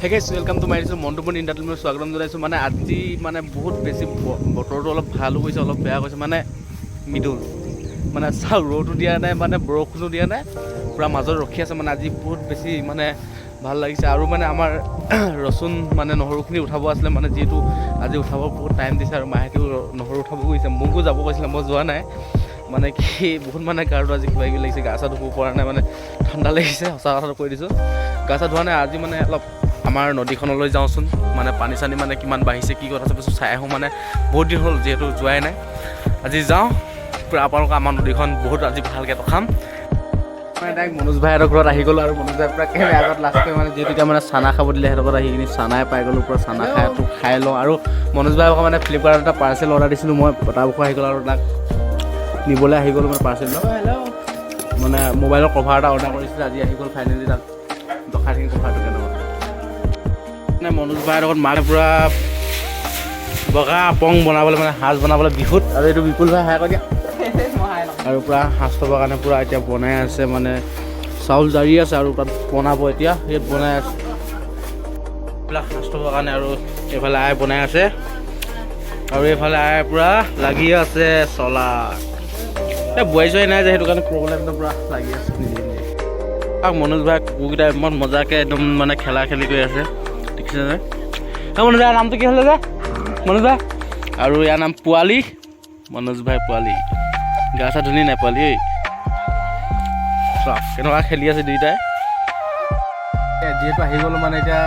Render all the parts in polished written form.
Hey guys, welcome to my YouTube মনটোপন ইণ্টাৰটেইনমেণ্ট। স্বাগতম জনাইছোঁ। মানে আজি মানে বহুত বেছি বতৰটো অলপ ভালো কৰিছে, অলপ বেয়া কৰিছে, মানে মিডল। মানে চাওক, ৰ'দো দিয়া নাই, মানে বৰষুণো দিয়া নাই, পূৰা মাজত ৰখি আছে। মানে আজি বহুত বেছি মানে ভাল লাগিছে। আৰু মানে আমাৰ ৰচুন মানে নহৰুখিনি উঠাব আছিলে, মানে যিহেতু আজি উঠাব বহুত টাইম দিছে আৰু মাহেঁতেও নহৰু উঠাব গৈছে, মোকো যাব কৈছিলে, মই যোৱা নাই। মানে কি, বহুত মানে গাটো আজি কিবা কিবি লাগিছে, গা চা ধুব পৰা নাই, মানে ঠাণ্ডা লাগিছে। সঁচা কথাটো কৈ দিছোঁ, গা চা ধোৱা নাই আজি। মানে অলপ আমাৰ নদীখনলৈ যাওঁচোন, মানে পানী চানী মানে কিমান বাঢ়িছে, কি কথা আছে চাই আহোঁ। মানে বহুত দিন হ'ল যিহেতু যোৱাই নাই, আজি যাওঁ। পূৰা আপোনালোকৰ আমাৰ নদীখন বহুত আজি ভালকৈ দেখাম। মানে ডাইৰেক্ট মনোজ ভাইহঁতৰ ঘৰত আহি গ'লোঁ আৰু মনোজ ভাই পূৰা একেবাৰে আগত লাষ্টকৈ, মানে যিহেতু এতিয়া মানে চানা খাব দিলে, সিহঁতৰ ঘৰত আহি কিনি চানাই পাই গ'লোঁ। পূৰা চানা খাই খাই লওঁ। আৰু মনোজ ভাই আকৌ মানে ফ্লিপকাৰ্টত এটা পাৰ্চেল অৰ্ডাৰ দিছিলোঁ মই, তাৰ আহি গ'ল আৰু তাক নিবলৈ আহি গ'লোঁ। মানে পাৰ্চেলটো মানে মোবাইলৰ কভাৰ এটা অৰ্ডাৰ কৰিছিলে, আজি আহি গ'ল ফাইনেলি। তাক দেখাই থাকিম কভাৰটো কেনেকুৱা। মানে মনোজ ভাইৰ লগত মায়ে পূৰা বগা আপং বনাবলৈ, মানে সাজ বনাবলৈ বিহুত। আৰু এইটো বিপুল ভাই, হাই কৈ দিয়া। আৰু পূৰা সাজ থ'বৰ কাৰণে পূৰা এতিয়া বনাই আছে, মানে চাউল জাৰি আছে আৰু তাত বনাব এতিয়া, ইয়াত বনাই আছে এইবিলাক সাজ থ'বৰ কাৰণে। আৰু এইফালে আই বনাই আছে আৰু এইফালে আই পূৰা লাগি আছে চলা। এই বোৱাৰী চোৱাৰী নাই যে, সেইটো কাৰণে প্ৰব্লেমটো, পূৰা লাগি আছে নিজে নিজে। আৰু মনোজ ভাই কুকুৰকেইটা ইমান মজাকৈ একদম মানে খেলা খেলি কৰি আছে, দেখিছে যে। অ মনোজ ভাই, নামটো কি হ'লে যে মনোজ ভাই? আৰু ইয়াৰ নাম পোৱালি, মনোজ ভাই পোৱালি। গা চা ধুলি নাই পোৱালি? ঐ চাওক কেনেকুৱা খেলি আছে দুইটাই। যিহেতু আহি গ'লো, মানে এতিয়া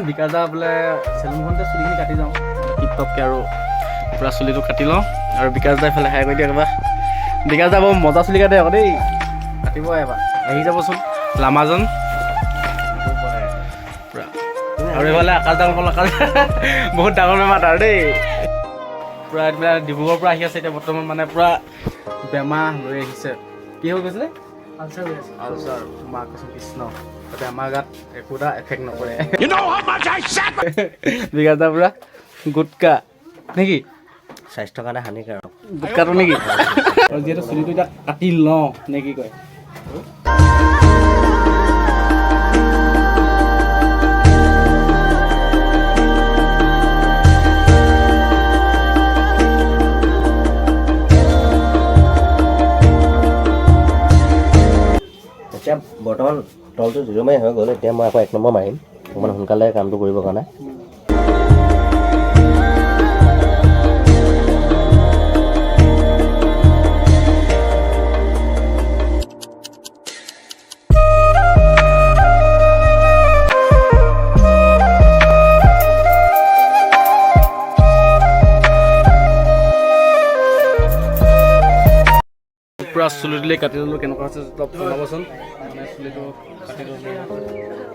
বিকাশ দা বোলে চেলুনখনতে চুলিখিনি কাটি যাওঁ টিপ টপকৈ আৰু পূৰা চুলিটো কাটি লওঁ। আৰু বিকাশ দা ইফালে, হাই কৰি দিয়ক এবাৰ। বিকাশ দা বৰ মজা চুলি কাটে আকৌ দেই, কাটিব এবাৰ আহি যাবচোন লামাজন পূৰা। আৰু এইফালে আকাশ ডাঙৰ, আকাশ বহুত ডাঙৰ বেমাৰ তাৰ দেই। পূৰা এইবিলাক ডিব্ৰুগড়ৰ পৰা আহি আছে এতিয়া বৰ্তমান, মানে পূৰা বেমাৰ লৈ আহিছে। কি হৈ গৈছিলে? আলচাৰ হৈ আছে। আলচাৰ। মা কৈছোঁ কৃষ্ণ, তাতে আমাৰ গাত একো এটা এফেক্ট নকৰে। বিকাশ দা পূৰা গুটকা নেকি? স্বাস্থ্যৰ কাৰণে হানিকাৰক। গুটকাটো নেকি? আৰু যিহেতু চুলিটো এতিয়া কাটি লওঁ নে কি কয়? এতিয়া বৰ্তমান তলটো জিৰ' মাৰি হৈ গ'ল। এতিয়া মই আকৌ 1 নম্বৰ মাৰিম, অকণমান সোনকালে কামটো কৰিবৰ কাৰণে। পূৰা চুলি তুলি কাটি ল'লোঁ। কেনেকুৱা হৈছে অলপ জনাবচোন। মানে চুলিটো কাটি ল'লোঁ,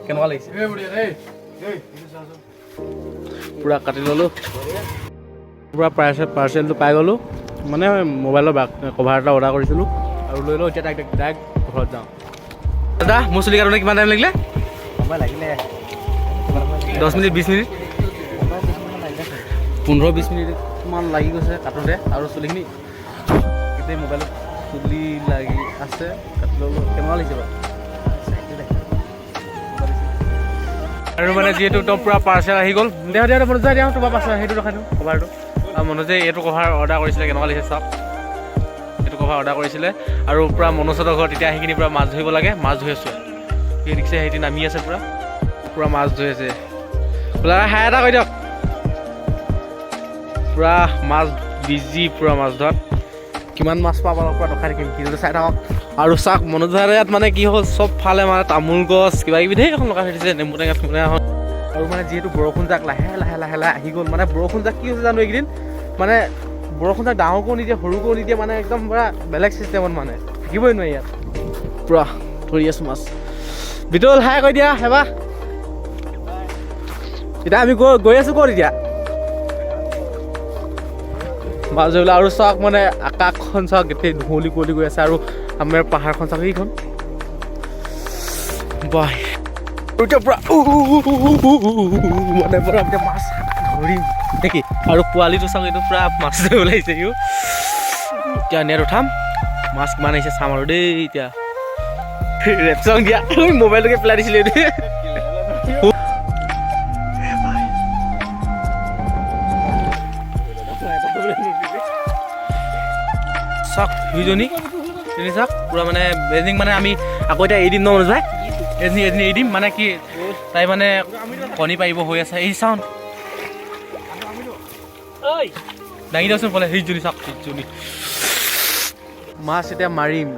কেনেকুৱা লাগিছে? পূৰা কাটি ল'লোঁ, পূৰা পাৰ্চেলটো পাই গ'লোঁ। মানে মোবাইলৰ কভাৰ এটা অৰ্ডাৰ কৰিছিলোঁ আৰু লৈ লওঁ। এতিয়া ডাইৰেক্ট ডাইৰেক্ট ঘৰত যাওঁ। দাদা, মোৰ চুলি কাটোতে কিমান টাইম লাগিলে? সময় লাগিলে। 10 মিনিট, 20 মিনিট, 15-20 মিনিটমান লাগি গৈছে কাটোতে। আৰু চুলিখিনি গোটেই মোবাইলত চুলি লাগি আছে। কাটি ল'লোঁ, কেনেকুৱা লাগিছে বাৰু? আৰু মানে যিহেতু একদম পূৰা পাৰ্চেল আহি গ'ল। দিয়া দিয়া, মনোজ দিয়া, তোমাৰ পাৰ্চেল সেইটো দেখাই দিওঁ, কভাৰটো। আৰু মনোজে এইটো কভাৰ অৰ্ডাৰ কৰিছিলে, কেনেকুৱা লাগিছে চাওক। এইটো কভাৰ অৰ্ডাৰ কৰিছিলে। আৰু পূৰা মনোজহঁতৰ ঘৰত এতিয়া আহি কিনি পূৰা মাছ ধৰিব লাগে, মাছ ধৰি আছোঁ। সি দেখিছে, সেইটি নামি আছে, পূৰা পূৰা মাছ ধৰি আছে। বোলা হাই এটা কৈ দিয়ক। পূৰা মাছ বিজি, পূৰা মাছ ধৰাত। কিমান মাছ পাব অলপ পূৰা দেখাই থাকিম, ভিডিঅ'টো চাই থাকক। আৰু চাওক, মনোজ ভাইৰ ইয়াত মানে কি হ'ল, চব ফালে মানে তামোল গছ কিবা কিবি ধেৰ এখন লগাই থৈ দিছে, নেমু টেঙা চেমু টেঙা এখন। আৰু মানে যিহেতু বৰষুণ জাক লাহে লাহে লাহে লাহে আহি গ'ল। মানে বৰষুণ জাক কি হৈছে জানো এইকেইদিন, মানে বৰষুণ জাক ডাঙৰকৈও নিদিয়ে, সৰুকৈও নিদিয়ে, মানে একদম পূৰা বেলেগ চিষ্টেমত, মানে থাকিবই নোৱাৰি ইয়াত। পূৰা ধৰি আছোঁ মাছ। বিতুল, হাই কৈ দিয়া এবাৰ। এতিয়া আমি গৈ গৈ আছোঁ ক'ত এতিয়া মাছ ধৰিবলৈ। আৰু চাওক, মানে আকাশখন চাওক, গোটেই ধুঁৱলি কুঁৱলী গৈ আছে। আৰু আমাৰ পাহাৰখন চাওক সেইখন। বাই, এতিয়া পূৰা উ, উ, উ, উ, উ, উ, উ, মানে পূৰা এতিয়া মাছ ধৰিম নেকি? আৰু পোৱালিটো চাওক, এইটো পূৰা মাছ ধৰিব লাগিছে সিও। এতিয়া নেট উঠাম, মাছ কিমান আহিছে চাম আৰু দেই। এতিয়া ৰেপ চং দিয়া, মোবাইলটোকে পেলাই দিছিলে এইটো। দুইজনী তিনি চাওক পূৰা মানে এজনীক মানে আমি আকৌ এতিয়া এৰি দিম ন মনোজ ভাই, এজনী এজনী এৰি দিম মানে কি তাই মানে কণী পাৰিব হৈ আছে। এই চাওঁ দাঙি দিয়কচোন ক'লে, সেইজনী চাওক, সেইজনী মাছ এতিয়া মাৰিম।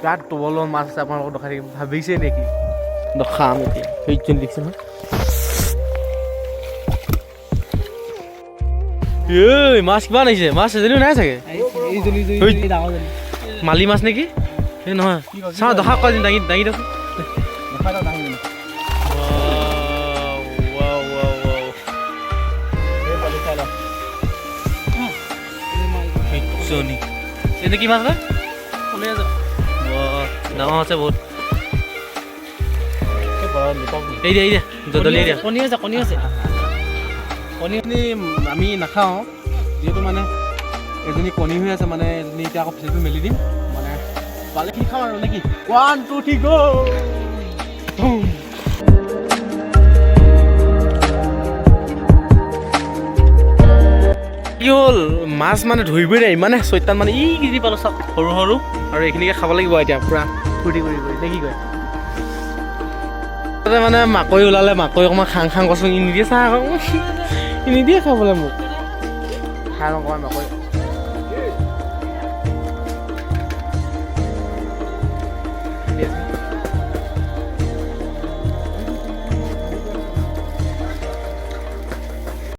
গাত তবলৰ মাছ আছে, আপোনালোকক দেখাই থাকিম। ভাবিছে নেকি দেখাম এতিয়া। সেইজনী দেখিছে নহয়। ঐ মাছ কিমান আহিছে? মাছ এজনীও নাই চাগে। মালি মাছ নেকি? এই নহয়, চাওঁ দেখা কোৱা, দাঙি দাঙি দিয়কচোন। এইটো কি মাছ? ডাঙৰ আছে বহুত। এই দিয়া, এই দিয়া, দলিয়াই দিয়া। কণী আছে, কণী আছে, কণী আমি নাখাওঁ, যিহেতু মানে এজনী কণী হৈ আছে, মানে এজনী এতিয়া আকৌ ফিচাৰীটো মেলি দিম, মানে পালে কি খাম আৰু নেকি। 1 2 3 গ'। কি হ'ল, মাছ মানে ধৰিবই নাই, ইমানে চৈতান মানে ই কেজি পালোঁ চাওক, সৰু সৰু আৰু এইখিনিকে খাব লাগিব এতিয়া পূৰা ফূৰ্তি কৰি কৰি, নে কি কয়? তাতে মানে মাকৈ ওলালে, মাকৈ অকণমান খাং খাং কৰচোন, ই নিদিয়ে চাহ আকৌ, ই নিদিয়ে খাবলৈ মোক। খাই লওঁ অকণমান মাকৈ।